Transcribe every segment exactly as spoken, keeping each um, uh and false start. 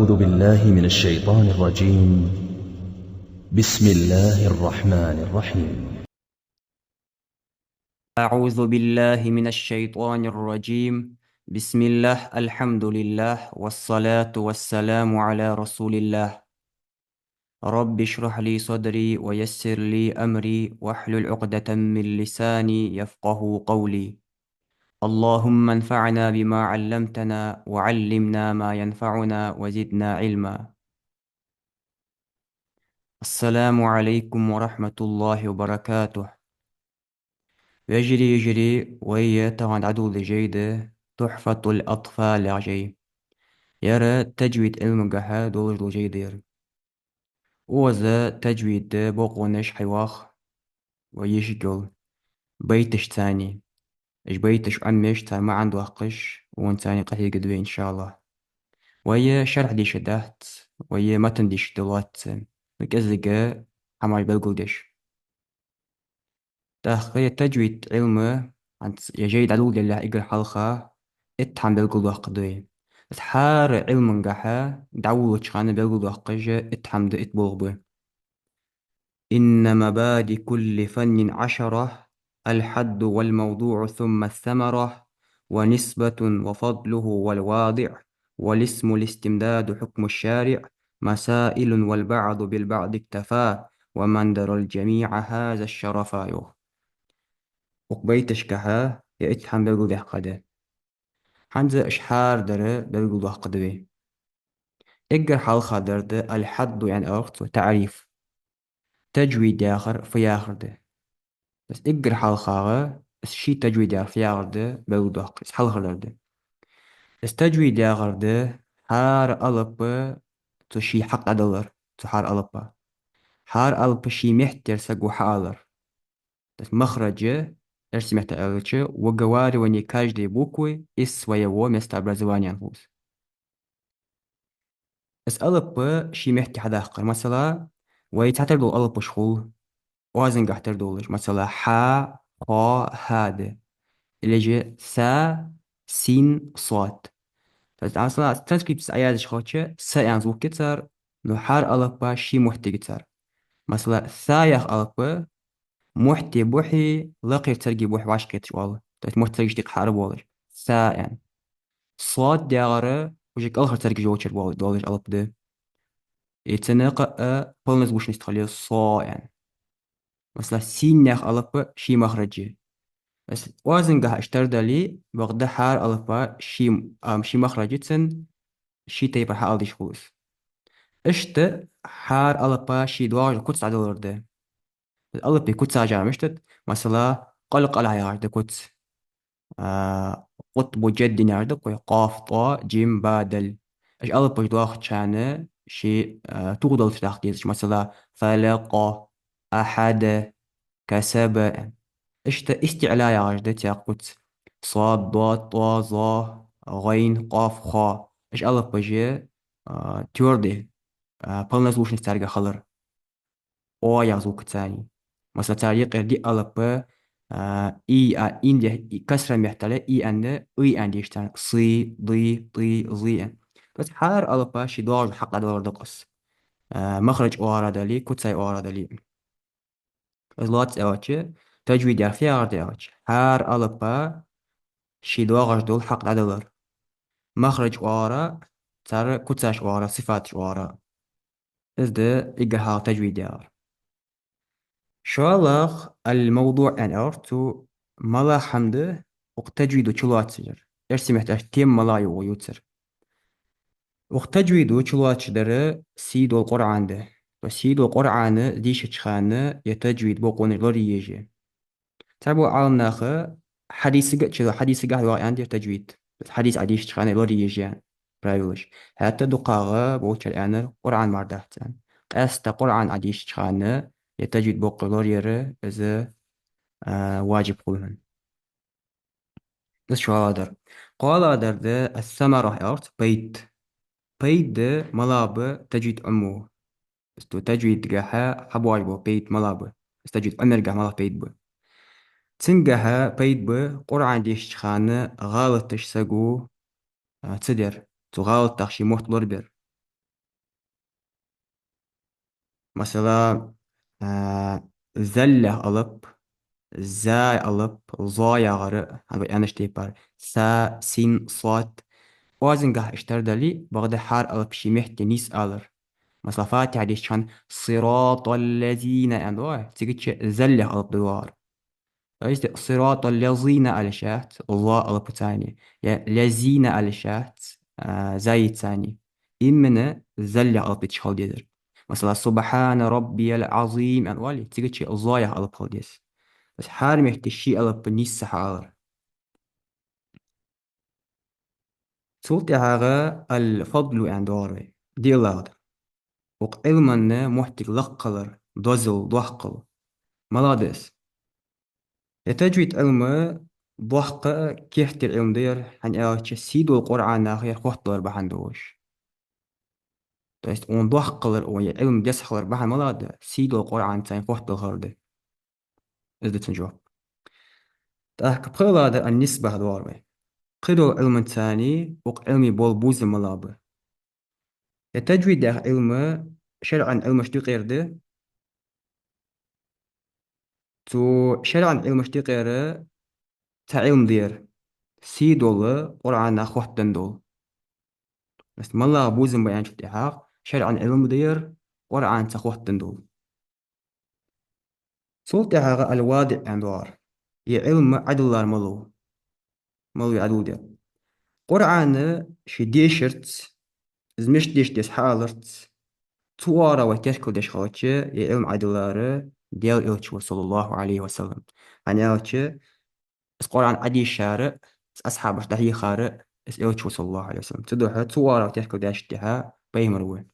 أعوذ بالله من الشيطان الرجيم. بسم الله الرحمن الرحيم. أعوذ بالله من الشيطان الرجيم. بسم الله، الحمد لله، والصلاة والسلام على رسول الله. رب اشرح لي صدري ويسر لي أمري واحلل عقدة من لساني يفقه قولي. اللهم انفعنا بما علمتنا وعلمنا ما ينفعنا وزدنا علما. السلام عليكم ورحمة الله وبركاته. Вежарий, йижарий, вай тахан дӀадоладеш жай да Тухьфатул-атфал яха жай. Ер таджвид Ӏилмангахьа долаш дола жай да ер. Укхаза таджвида бокъонаш хьайоах вай йиш йолча байташца. Уж байташ Ӏомаеш, цар маӀан доаккхаш, укхунца къахьега да вай, иншааллахӀ. Вай шархь дийша дац, вай матн дийша далац, ну, кӀезига хӀамаш белгалдеш. ТӀаккха ер таджвид Ӏилма, хӀанз ер жай дӀадоладалехь эггара хьалха итт хӀама белгалдоаккхаргда вай. Из хӀара Ӏилмангахьа дӀаволалуча хана белгалдоаккхаш итт хӀама да, итт болх ба. إن مبادئ كل فن عشرة: الحد والموضوع ثم الثمرة، ونسبة وفضله والواضع، والاسم الاستمداد حكم الشارع، مسائل والبعض بالبعض اكتفى، ومن درى الجميع حاز الشرفا, йоах. Укх байташкахьа ер итт хӀама белгалдаьккха да. ХӀанз уж хӀара дар белгалдоаккхаргда вай. Эггара хьалха дар да аль-хьадду, яӀни аргӀ цо таӀриф. Таджвид яхар фу яхар да. Из эггара хьалхагӀа, из ший таджвид яхар фу яхар да белгалдоаккх, из хьалхара дар да. Из таджвид яхар да хӀара алапа цу ший хьакъ дӀадалар, цу хӀара алапа. ХӀара алапа ший меттера саго хьаалар. То есть махрадж, эрсий меттала аьлча, выговаривание каждой буквы из своего местообразования, аьнна хул из. Из алап ший метте хьадаккхар. Масала, вай цхьатара дола алапаш хул, оазангахьа тара долаш. Масала, хьа, кхо, хӀа да. Или же са, син, сод. То есть, масала, транскрипци Ӏояздеш хилча, са аьнна звук я цар, но хӀара алапа ший моттиг я цар. Масала, са яха алап, мотте бухьи, лакхера царгий бухь вӀашагӀкхеташ оал. То есть мотт царгашта юкъе хьаара болаш. Са аьнна. Сод яхар уже кӀалхара царгаш йолчара бол-, долаш алап да. И цунна кхы а полнозвучность хила еза, со аьнна. Масала, син яха алап ший махрадж я. Масала, оазангахьа иштта дале, бакъда хӀара алапа ший, ам, ший махрадж я цун, ший тайпара хьаала дезаш хул из. Иштта хӀара алапа ший доагӀаш дола куц дӀадалар да. Алапий куцаш мишта да? Масала, къалкъала яхаш да куц. А, къутбу джаддин яхаш да кхы: къоф, тӀо, джим, ба, дал. Уж алапаш доахача хана ший, а, тугӀа долаш даккха дезаш. Масала, фалакъа, ахьада, касаба. Иштта истиӀла яхаш да цхьа куц. Сод, дод, тӀо, зо, гӀайн, къоф, хо. Уж алапаш, а, твёрдый, а, полнозвучность царга хилар. О яха звукаца. Масала, цар юкъера диъ алап, а, и, а, ин де, и, касра меттала, и аьнна, ый аьнна деш царна. Сы, ды, ты, зы аьнна. То есть хӀара алапа ший доагӀаш дола хьакъ дӀадалар да-кх из. А, махрадж оагӀора дале, куцай оагӀора дале. Из лоацца аьлча, таджвид яхар фу яхар да аьлча, хӀара алапа ший доагӀаш дола хьакъ дӀадалар. Махрадж оагӀора, цар куцаш оагӀора, сифаташ оагӀора. Из да эггара хьалха таджвид яхар. ШоллагӀа аль-мавдуӀ аьнна аьлар цо, малагӀа хӀама да укх таджвидо чулоацаш дар. Эрсий меттала аьлча, тема малагӀа я укхо ювцар. Укх таджвидо чулоацаш дар сийдола Къуръан да. То есть сийдола Къуръан дийшача хана ер таджвид бокъонаш лораеш я. Цхьаболча Ӏаламнаха хьадисага а чу-, хьадисагахьа йоагӀа аьнна да ер таджвид. Хьадис Ӏодийшача хана лораеш я правилаш. ХӀаьта дукхагӀа болчар аьннар Къуръан мара дац аьнна. Къаьстта Къуръан Ӏодийшача хана ер таджвид бокъо лораяр из, а, важиб хул хьона. Из шоллагӀа дар. КхоалагӀа дар да ас-самара аьлар цо, пайда. Пайда малагӀа ба таджвид Ӏомаву? Из таджвидагахьа хьабоагӀаш бола пайда малагӀа ба? Из таджвид Ӏомаярагахьа малагӀа пайда ба? Цунгахьа пайда ба Къуръан дешача хана гӀалаташ саго, а, ца дар. Цу гӀалатах ший мотт лорабар. Масала, а, заллех алап, за алап, зо яхар, хӀанз вай аьннача тайпара, са, син, сод. Оазангахь иштта дале, бакъда хӀара алап ший метте нийса алар. Масала, Фатихьа дешача хана «صراط الذين» аьнна доагӀа, цига чу заллех алап да доагӀар. То есть «صراط الذين» ала йиш яц, зо алапаца, е «лязина» ала йиш яц, а, зайца. Именно заллех алап диташ хила дезар. Масала, «سبحان ربي العظيم» аьнна оале, цига чу зо яха алап хила деза. То есть хӀара метте ший алап нийса хьаалар. Цул тӀехьагӀа «الفضل» аьнна доагӀар вай. ДиълагӀа да. Укх Ӏилман моттиг лакхалар, дозал, доккхал. МалагӀа да из? Е таджвид Ӏилма доккха а, кертера Ӏилма да ер, хӀана аьлча сийдолча Къуръанах ер хотталар бахьан долаш. То есть, укхун доккхалар, укхун ер Ӏилма деза хилар бахьан малагӀа да? Сийдолча Къуръанца хоттадалар да. Из да цун жоп. ТӀаккха пхелагӀдар «النسبة» доагӀар вай. Кхыдолча Ӏилманца укх Ӏилмий бола бувзам малагӀа ба? Е таджвид яха Ӏилма шарӀан Ӏилмашта юкъера да. Цу шарӀан Ӏилмашта юкъера цхьа Ӏилма да ер, сийдола Къуръанах хоттаденна дола. Массане малагӀа бувзам ба аьнначул тӀехьагӀа, шарӀан Ӏилма да ер, Къуръанца хоттаденна дола. Цул тӀехьагӀа «الواضح» аьнна доагӀар. Е Ӏилма Ӏадиллар малув. Малув Ӏадилла дер. Къуръан ший дешарца, из мишта деша деза хьааларца, цу оагӀорахьа вай теркалдеш хилча, е Ӏилма Ӏадиллар Даьла Элча ва, صلى الله عليه وسلم. ХӀана аьлча, из Къуръан Ӏодийшар, из асхьабаша дӀахьехар, из Элча ва, صلى الله عليه وسلم. Цудухьа цу оагӀорахьа теркалдаьчул тӀехьагӀа пайхамар ва.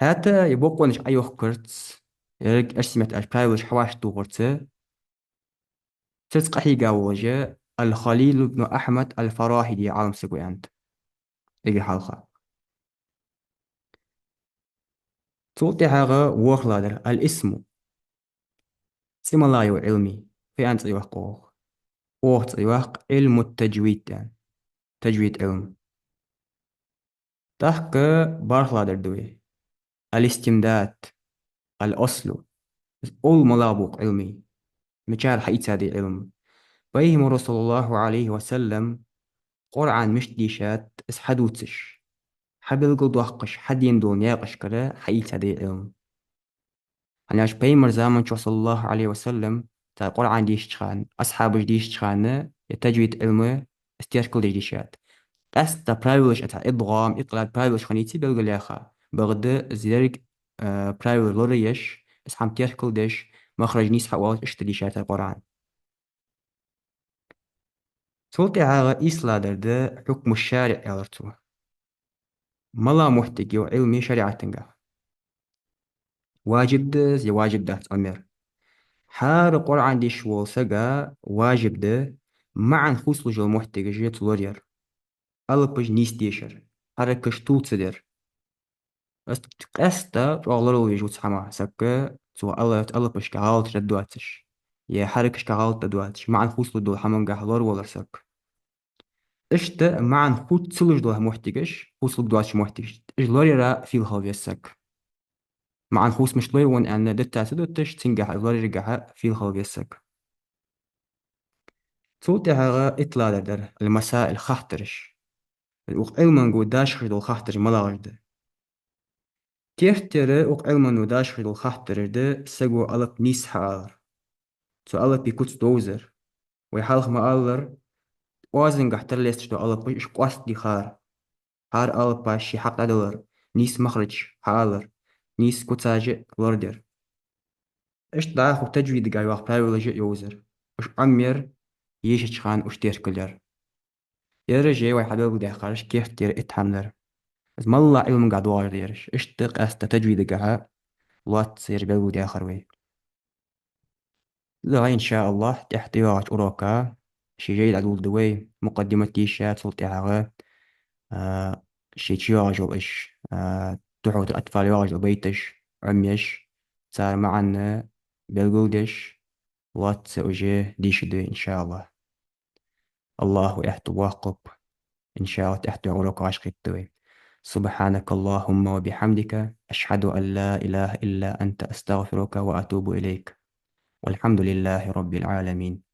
ХӀаьта е бокъонаш Ӏойохкарца, еррига эрсий меттала правилаш хьавӀашагӀтохарца, цунца къахьийга волаш ал-Халил ибн Ахьмад ал-Фарахиди яха Ӏалам саг ва аьннад. Эггара хьалха. Цул тӀехьагӀа ворхӀлагӀдар «الاسم». ЦӀи малагӀа я Ӏилмий? Фу аьнна цӀи йоаккх оаха? Оаха цӀи йоаккх «علم التجويد» аьнна. Таджвид Ӏилма. ТӀаккха бархӀлагӀдар да вай. «الاستمداد», «الأصل». Из овла малагӀа ба укх Ӏилмий? Мичара хьаийца да из Ӏилма? Пайхамаро, صلى الله عليه وسلم, Къуръан мишта дийшад, из хьадувцаш, хьабелгалдоаккхаш, хьадена дола наькъашкара хьаийца да из Ӏилма. ХӀана аьлча пайхамара заман чухь, صلى الله عليه وسلم, цар Къуръан дийшача хана, асхьабаша дийшача хана, е таджвид Ӏилма из теркалдеш дийшад. Къаьстта правилаш, цхьа идгӀам, икълаб правилаш хиннай цу белгалъяьха. Бакъда из еррига, э, правилаш лораеш, из хӀама теркалдеш, махраж нийса хьаоалаш, иштта дийшад цар Къуръан. Цул тӀехьагӀа ийслагӀдар да «حكم الشارع» аьлар цо. МалагӀа моттиг я укх Ӏилмий шариӀатагахь? Важиб да из е важиб дац Ӏомаяр? ХӀара Къуръан дешаш волча сага важиб да маӀан хувцалуш йола моттигаш цо лораяр. Алапаш нийса дешар, хьаракаташ тувла ца дар. Из къаьстта чӀоагӀа лоравала везаш ва цу хӀамах саг, цо ала-, алапашка гӀалаташ дар доацаш, е хьаракашка гӀалат дар доацаш, маӀан хувцалуш дола хӀамангахь лоравалар саг. Иштта маӀан хувца ца луш дола моттигаш, хувцалургдоацаш моттигаш, уж лораяра фийла хила веза саг. МаӀан хувца мишта лой вайна аьнна, дита ца дуташ, цунгахьа, из лораяра гахьа фийла хила веза саг. Цул тӀехьагӀа итталагӀдар дар, «المسائل», хаттараш. Укх Ӏилманга дашхаш дола хаттараш малагӀаш да? Кертера укх Ӏилманга дашхаш дола хаттараш да саго алап нийса хьаалар, цу алапий куц довзар. Вай хьалха ма аллара, оазангахь тара лесташ дола алапаш, уж къоастаде хар. ХӀара алапа ший хьакъ дӀадалар, нийса махраж хьаалар, нийса куцаш лорадар. Иштта дӀахо таджвидагахь йола правилаш а йовзар. Уж Ӏомаяр, ешача хана уж теркалъяр. Ераш я вай хьабелгалдаьхараш кертера итт хӀама дар. Из малагӀа Ӏилманга доагӀаш да ераш. Иштта къаьстта таджвидагахьа лоацца ераш белгалдаьхар вай. Из да, إن شاء الله, тӀехьа тӀайоагӀача урока ши жай дӀадоладу вай, мукъаддимат дийша, цул тӀехьагӀа, а, ши чу йоагӀаш йола уж, а, «تحفة الأطفال» йоагӀаш йола байташ Ӏомаеш, цар маӀан белгалдеш, лоацца уже дийшаду, إن شاء الله. АллахӀа аьттув боаккхалба. إن شاء الله, тӀехьа тӀайоагӀача урока гӀаш кхетаду вай. سبحانك اللهم وبحمدك، أشهد أن لا إله إلا أنت، أستغفرك وأتوب إليك. والحمد لله رب العالمين.